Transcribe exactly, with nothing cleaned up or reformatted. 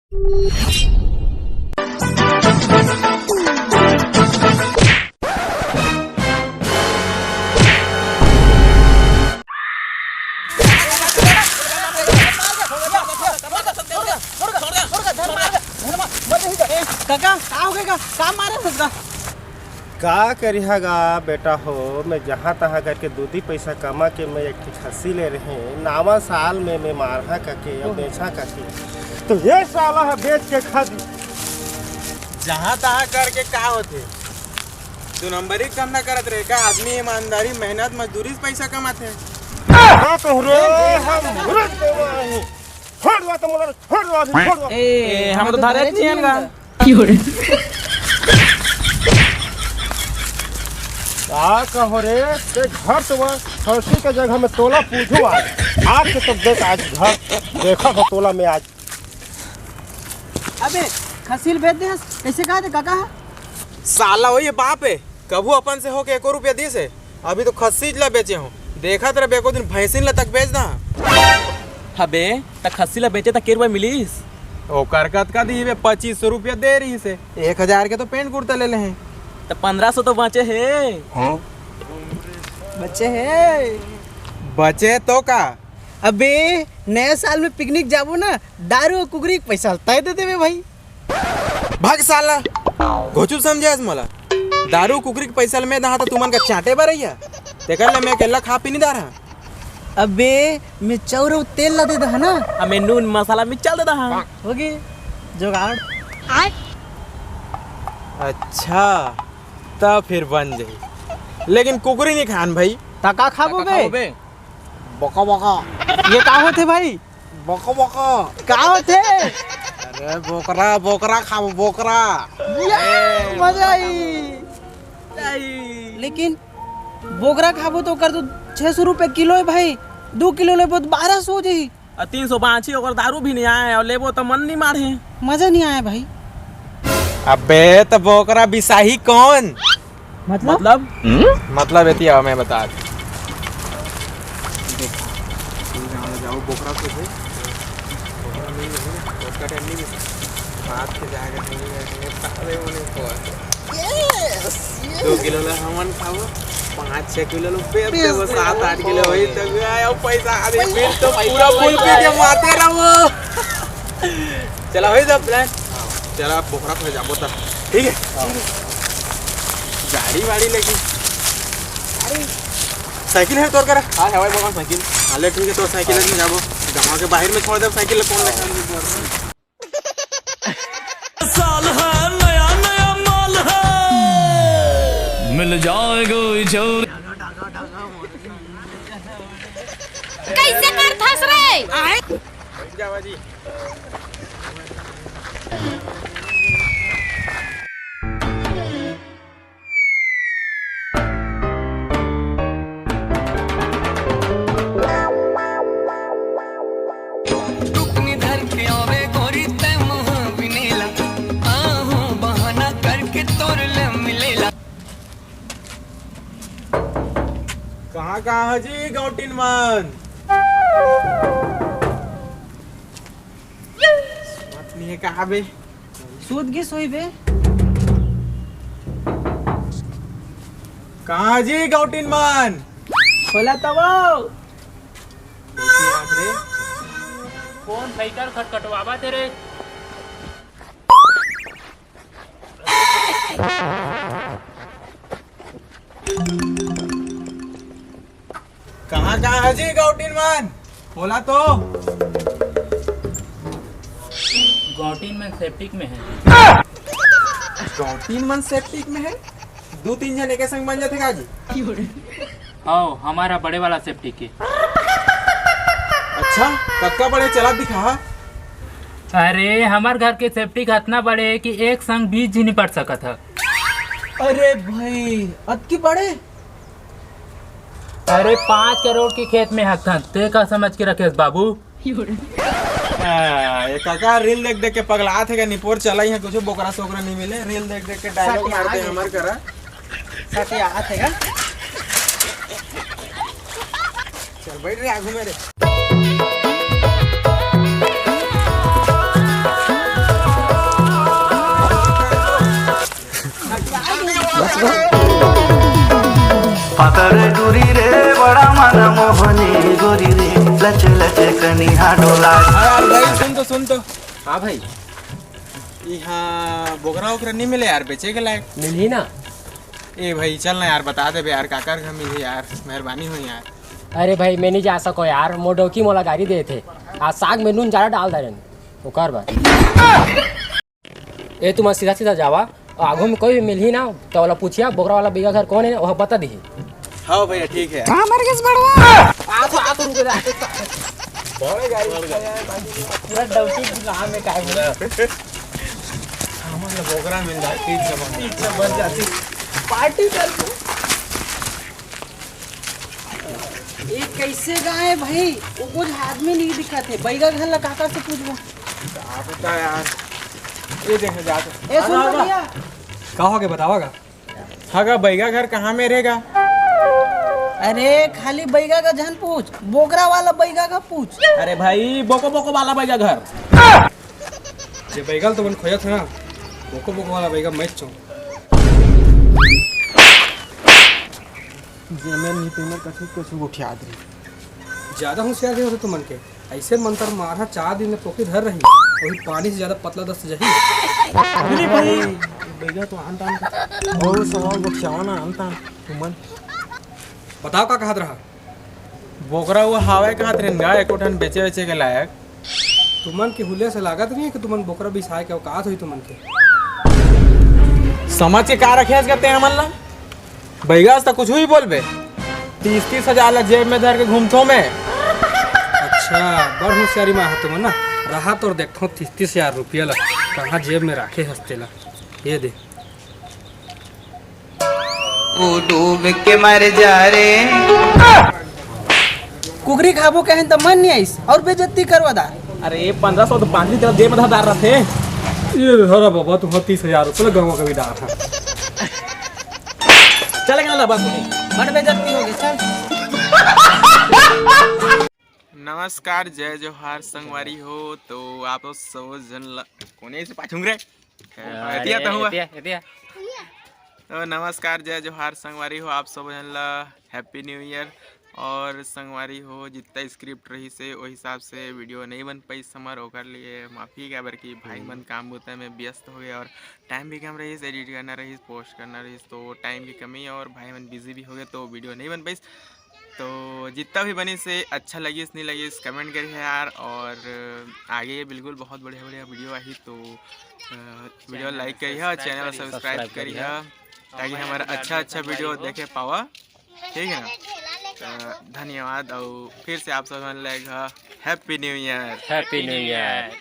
काका, का हो गए का? का मारे हस का? का करिहा गा बेटा हो, मैं जहाँ तहाँ करके दू दी पैसा कमा के मैं एक ठे खस्सी ले रहे, नावा साल में मैं मारहा कके, अब बेचा कके, तो ये साला ह बेच के खा दी। जहाँ तहाँ करके का होथे? दू नंबरी के धंधा करत रहे का? आदमी ईमानदारी, मेहनत, मजदूरी से पैसा कमाथे। हाँ तो रे, हम मुरत देवा ही। छोड़ दो तो मोला, छोड़ दो अभी, छोड़ दो। ए, हम तो धारे नहीं आएगा। का कहो रे, ते घर तो वह खस्सी के जगह में तोला पूछू आज। आज के तो देख, आज घर देखा हो तोला में आज। अबे, खसील बेच दे हस, कैसे कहा थे काका? साला वही बाप है, कभू अपन से होके एको रुपया दिस हे? अभी तो खस्सीच ला बेचे हूँ, देखत रह एको दिन भैंसिन ला तक बेच दा। हबे, त खस्सी ला बेचे त के रुपया मिलिस? ओकर कतका दी बे? पच्चीस सौ रुपया दे रही से, एक हजार के तो पेंट कुर्ता ले ले हैं। त पंद्रह सौ तो बचे हे। हाँ? बचे हे। बचे तो का? अबे, नया साल में पिकनिक जाबो ना, दारू और कुकरी के पैसा तय दे देवे भाई। भाग साला, घोचू समझे हस मोला? दारू कुकरी के पैसा ल मैं दहा त तुमन का चाटे बर अइया? तेकर ले मैं अकेला खा पी नहीं दार हा। अबे, मैं चाउर अउ तेल ला दे दहा ना। अबे, नून मसाला मिर्चा दे दहा। होगे जुगाड़। अच्छा, त फिर बन जाई, लेकिन कुकरी नहीं खान भाई। त का खाबो बे? बका बका। ये का होथे भाई? बका बका। का होथे? अरे बोकरा, बोकरा खाबो, बोकरा। या, मजा आई। लेकिन बोकरा खाबो तो ओकर तो छह सौ रुपए किलो है भाई, दो किलो लेबो तो बारह सौ हो जाई। आ तीन सौ बांची ओकर दारू भी नहीं आए और लेबो तो मन नहीं मारे। मजा नहीं आया भाई। अबे तो बोकरा बिसाही कौन? मतलब? मतलब? मतलब एती आवा, मैं बता। देख, तू जहाँ ले जाओ बोकरा को दे, बोकरा मिल जाए ना, उसका टाइम नहीं मिलता। हाथ के जाएगा, नहीं जाएगा, सारे होने को। दो किलो ला हमन खाबो, पाँच छह किलो ला बेच देबो, सात आठ किलो होई तब आयो पैसा। अरे फिर तो पूरा फुल पी के माते रहो। चला, होई सब प्लान। चला, बोकरा पे जाबो त। ठीक है? गाड़ी वाड़ी लेके। अरे, साइकिल है तोर करा? हाँ, हवाई बाबा साइकिल। हाँ, ले, ठीक है, तो साइकिल में जाबो। गाँव के बाहर में छोड़ दे साइकिल, कौन लेके? साल है, नया नया माल है। मिल जाएगा ये जौर। कैसे करथस रे? टुकनी धर के आवे गोरी तै मुँह बिनेला, आहू बहाना करके तोर ले मिलेला। कहाँ कहाँ है जी गौटिन मन? बात नहीं है कहाँ बे? सूत गिस होही बे। कहाँ जी गौटिन मन? खोला तब। कौन भयंकर खटखटवावत हे रे? कहाँ कहाँ है जी गौटिन मन? बोला तो। गौटिन मन सेप्टिक में है। गौटिन मन सेप्टिक में है? दू तीन जन एके संग बन जाथे का जी? हव, हमर बड़े वाला सेप्टिक के। अच्छा, कतका बड़े, चला दिखा। अरे, हमर घर के सेप्टिक अतना बड़े हे कि एक संग बीस झिन निपट सकत ह। अरे भाई, अतकी बड़े? अरे, पाँच करोड़ के खेत में हकथन, ते का समझ के रखेस बाबू? आ, ये काका रील देख देख के पगलात हे का? निपोर चला ही है, कुछ बोकरा सोकरा नहीं मिले, रील देख देख के डायलॉग मारते हैं हमर करा। सटियात हे का? चल बैठ रे, आगू में रे। रे दूरी रे, बड़ा मन मोहनी गोरी रे, लच लच कनिहा डोला। हाँ यार भाई, सुन तो, सुन तो। हाँ भाई। यहाँ बोकरा वोकरा नहीं मिले यार, बेचे के लायक। मिलही ना। ए भाई, चल ना यार, बता देबे यार, काकर घर मिलही यार, मेहरबानी हो यार। अरे भाई, मैं नहीं जा सको यार, मोर डौकी मोला गारी देत हे। आज साग में नून ज्यादा डाल दे रहे ओकर बर। ए, तुम सीधा सीधा जावा, और आगू में कोई भी मिलही ना, तो वाला पूछिया, बोकरा वाला बैगा घर कौन है, वह बता दी। हाँ भैया, ठीक है। कहाँ मर गए बड़वा? आ तो, आ तो रुक जा। बड़े गाड़ी पूरा डौकी गांव में काहे बोला? हमन ला बोकरा मिल जाए, तीस से बन, तीस से बन जाती। पार्टी कर दो। ये कैसे गाय भाई? वो कुछ आदमी नहीं दिखत है। बैगा घर ला काका से पूछबो। का पता यार। ये देख जा तो। ए, सुन तो भैया। का हो गया, बतावा का? हाँ का, बैगा घर कहाँ में रहेगा? अरे, खाली बैगा का झन पूछ, बोकरा वाला बैगा का पूछ। अरे भाई, बोको बोको वाला बैगा घर। जे बैगा ल तुमन खोजत हे ना, बोको बोको वाला बैगा मैं चो। जेमर नहीं तेमर कछु कछु गोठियात रही। ज्यादा होशियार नहीं होते तुमन के। ऐसे मंतर मारहा, चार दिन में पोकी धर रही, वही पानी से ज्यादा पतला दस्त जही। अरे भाई, बैगा तो आन तान का। बहुत सवाल गोठियावा ना आन तान तुमन। बताओ का कहत रहा? बोकरा वो हावय कहत रहिन गा, एको ठन बेचे बेचे के लायक। तुमन के हुलिया से लागत नहीं है कि तुमन बोकरा बिसाए के औकात होई तुमन के। समझ के का रखे हस गा ते हमन ला? बैगा से तो कुछ भी बोलबे। तीस तीस हजार ला जेब में धर के घूमथो मैं। अच्छा, बड़ होशियारी में हो तुमन ना। रहा तोर देखो तीस तीस हजार रुपया ला कहाँ जेब में राखे हस तेला। ये दे। वो डूब के मर जा रे। कुकरी खाबो कहें त मन नहीं आइस और बेइज्जती करवा दा। अरे, पंद्रह सौ तो पांच लीटर जेब में धरदार रथे। ये धरा बाबा, तुम्हारा तीस हजार रुपये गाँव का भी डार है। चले गए ना बस में। बड़ बेइज्जती हो गई, चल। नमस्कार, जय जोहार संगवारी हो। तो आप सब जन ला कोने से पाछूंग रे? अरे, एतिया तो हुआ। एतिया, एतिया। तो नमस्कार, जय जोहार संगवारी हो, आप सब जन ला हैप्पी न्यू ईयर। और संगवारी हो, जितना स्क्रिप्ट रही से, वो हिसाब से वीडियो नहीं बन पाइस हमर, ओकर लिए माफ़ी, काबर कि भाई मन काम बुता में व्यस्त हो गए और टाइम भी कम रही, एडिट करना रही, पोस्ट करना रही, तो टाइम की कमी और भाई मन बिजी भी हो गए, तो वीडियो नहीं बन पाइस। तो जितना भी बनी से अच्छा लगिस नहीं लगिस कमेंट करिए यार, और आगे बिल्कुल बहुत बढ़िया बढ़िया वीडियो आही, तो अ, वीडियो लाइक करिए, चैनल सब्सक्राइब करिए, ताकि हमारा अच्छा अच्छा वीडियो देखे पावा। ठीक है ना? तो धन्यवाद और फिर से आप सब मन ला एक happy new year. Happy new year.